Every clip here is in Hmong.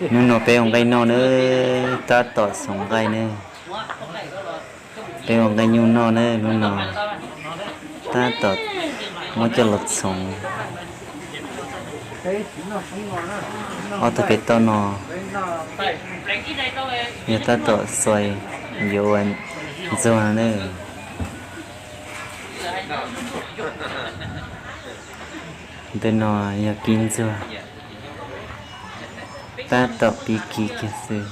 Hnub no peb ua nqaij noj nawb, tab tom xoov nqaij nawb. Peb ua nqaij nyuj noj nawb, hnub no tab tom muab coj los xoov. Ob tug pem toj no yog tab tom xuas yuav ua ntxuag no nawb. Ntawm no yog kib ntxuag, tab tom pib kib kiag xwb.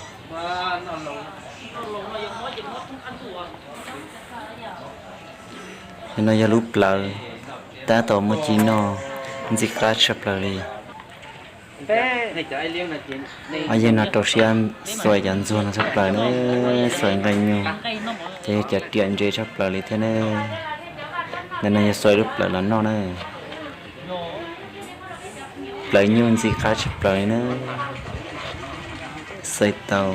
Ntawm no yog lub plawv, tab tom muaj ci noj ntxim qab tshaj plaws li. Ob yawg no rau siab xuas cov ntxuag no tshaj plaws nawb, xuas nqaij nyuj, ces yog cov riam ntse tshaj plaws li thiab nawb. Ntawm no yog xuas lub plawv los noj nawb. Plawv nyuj ntxim qab tshaj plaws li nawb. Xuas tau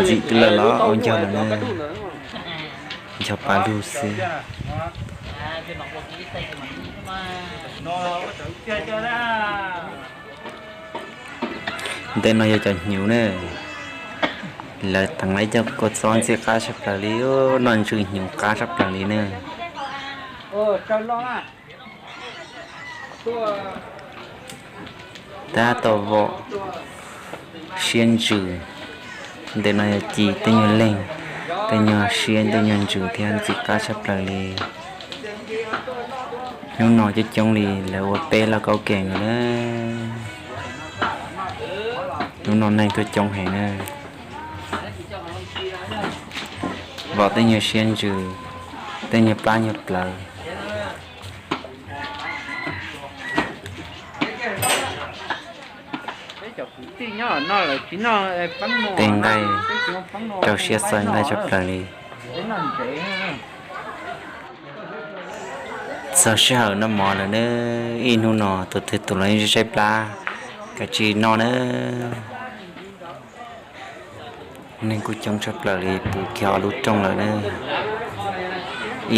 ntxim tij laug los ua ncaug lawm nawb, ncho pa lug xwb. Ntawm no yog cov hnyuv nawb, lawv teev los ib co kua txob ntxim qab tshaj plaws li, noj ntsws hnyuv qab tshaj plaws li nawb. Tab tom vom siab ntsws. Ntawm no yog ci tej nyuag leeg, tej nyuag siab tej nyuag ntsws thiab ntxim qab tshaj plaws li. Hnub no coob coob li lawv ua peb lauj kaub kees na. Hnub no neeg tuaj coob heev na. Vom tej nyuag siab ntsws, tej nyuag plab nyuag plawv. Tej nqaij rau siab xav nqaij tshaj plaws li. Txog sij hawm noj mov lawm nawb, ib hnub no tus twg tus los yeej tshaib tshaib plab, kav tsij noj nawb. Neeg kuj coob tshaj plaws li, puv kiag ob lub rooj lawm nawb.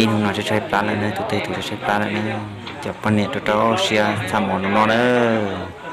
Ib hnub no tshaib tshaib plab lawm nawb, tus twg tus tshaib tshaib plab lawm nawb. Cov poj niam rau rau siab txaj mov no noj nawb.